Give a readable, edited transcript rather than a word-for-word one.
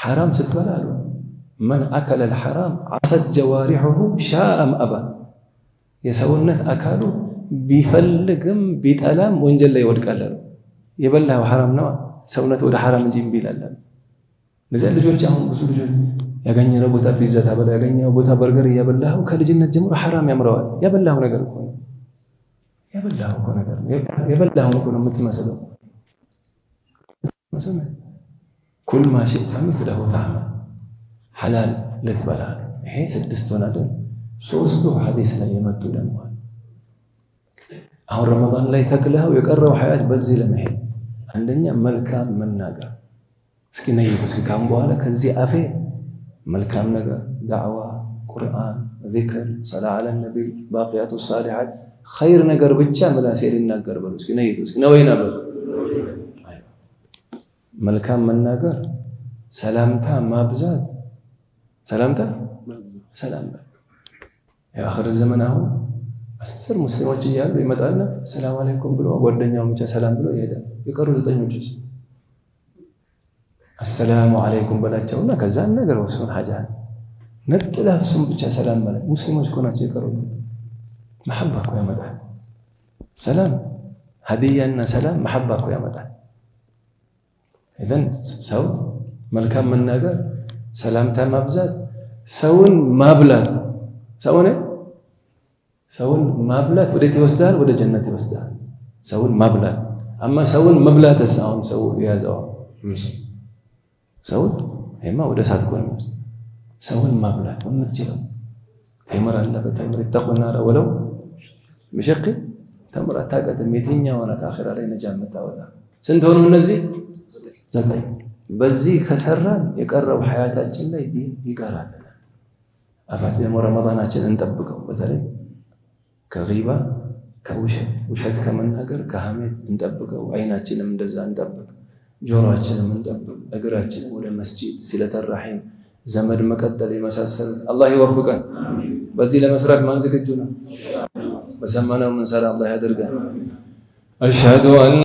ሐራም ስትበላ አሉ من أكل الحرام عصت جوارحه شاء أم أبى፣ የሰውነት አካሉ ቢፈልግም ቢጠላም ወንጀል ላይ ይወድቃል አሉ። የበላኸው ሐራም ነዋ፣ ሰውነት ወደ ሐራም እንጂ እምቢ ይላል አሉ። እነዚያ ልጆች አሁን ብዙ ልጆች ያገኘነው ቦታ ፒዛ ታበላ፣ ያገኘነው ቦታ በርገር እያበላኸው ከልጅነት ጀምሮ ሐራም ያምረዋል። ያበላኸው ነገር እኮ ነው፣ ያበላኸው እኮ ነገር ነው፣ የበላኸው እኮ ነው የምትመስለው። كل ما شئت مثله تعمل ሐላል ልትበላ ነው። ይሄ ስድስት ሆነ አይደል? ሶስቱ ሐዲስ ላይ የመጡ ደግሞ አሁን ረመዳን ላይ ተክለኸው የቀረው ሐያት በዚህ ለመሄድ አንደኛ መልካም መናገር። እስኪ ነይቱ እስኪ ካሁን በኋላ ከዚህ አፌ መልካም ነገር ዳዕዋ፣ ቁርአን፣ ዚክር፣ ሰላ አለ ነቢይ፣ ባቂያቱ ሳሊሓት ኸይር ነገር ብቻ ምላሴ ሊናገር በሉ። እስኪ ነይቱ እስኪ ነወይና በሉ። መልካም መናገር፣ ሰላምታ ማብዛት፣ ሰላምታ ሰላም የአኽር ዘመን አሁን 10 ሙስሊሞች እያሉ ይመጣና ሰላም አለይኩም ብሎ ጓደኛውን ብቻ ሰላም ብሎ ይሄዳል። የቀሩ ዘጠኞች አሰላሙ አለይኩም በላቸውና ከዛ ነገር እሱን ሐጃ ነጥለህ እሱን ብቻ ሰላም በላ። ሙስሊሞች እኮ ናቸው የቀሩት። መሐባ እኮ ያመጣል ሰላም፣ ሀዲያና ሰላም መሐባ እኮ ያመጣል። ኢዘን ሰው መልካም መናገር፣ ሰላምታ ማብዛት፣ ሰውን ማብላት ሰውን ማብላት ወዴት ይወስዳል? ወደ ጀነት ይወስዳል። ሰውን ማብላት አማ ሰውን መብላትስ አሁን ሰው የያዘው ሰውን ይሄማ ወደ እሳት እኮ ነው የሚወስደው። ሰውን ማብላት የምትችለው ቴምር አለ፣ በቴምር اتقوا النار ولو بشق تمرة አታውቃትም። የትኛው ናት አኺራ ላይ ነጃ የምታወጣ? ስንት ሆኑ እነዚህ? 9። በዚህ ከሰራን የቀረው ሐያታችን ላይ ዲን ይቀራል። አፋችን ደግሞ ረመዳናችን እንጠብቀው። በተለይ ከጊባ ከውሸት ውሸት ከመናገር ከሐሜት እንጠብቀው። አይናችንም እንደዛ እንጠብቅ፣ ጆሮአችንም እንጠብቅ፣ እግራችንም ወደ መስጂድ ሲለተ ረሒም ዘመድ መቀጠል የመሳሰሉት አላህ ይወፍቀን። በዚህ ለመስራት ማን ዝግጁ ነው? በሰማነው የምንሰራ አላህ ያድርገን። አሽሀዱ አን